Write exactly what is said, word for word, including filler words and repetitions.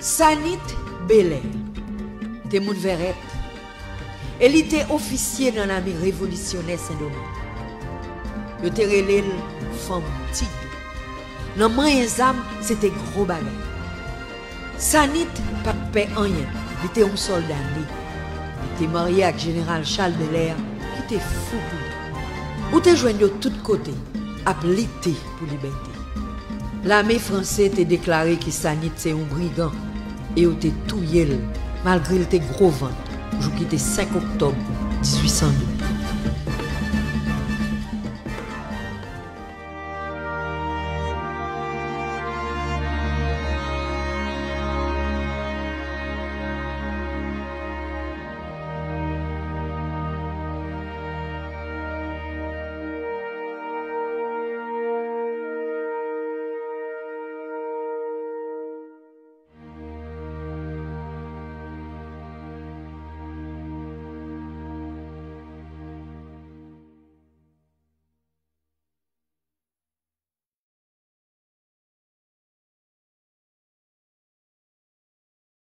Sanit Belair te moun Vèrèt e li te ofisye nan lame revolisyonè Sendomeng. Yo te rele l Fanm Tig. Nan manyen zam, se te gwo bagay. Sanit pa t pè anyen, li te yon sòlda ne. Li te marye ak Jeneral Charles Belair, ki te fou pou li. Ou te jwenn yo tout kote, ap lite pou libète. Lame franse te deklare ke Sanit se yon brigan e yo te touye l, malgre l te gwo vant, jou ki te senk oktòb dizuit san douz.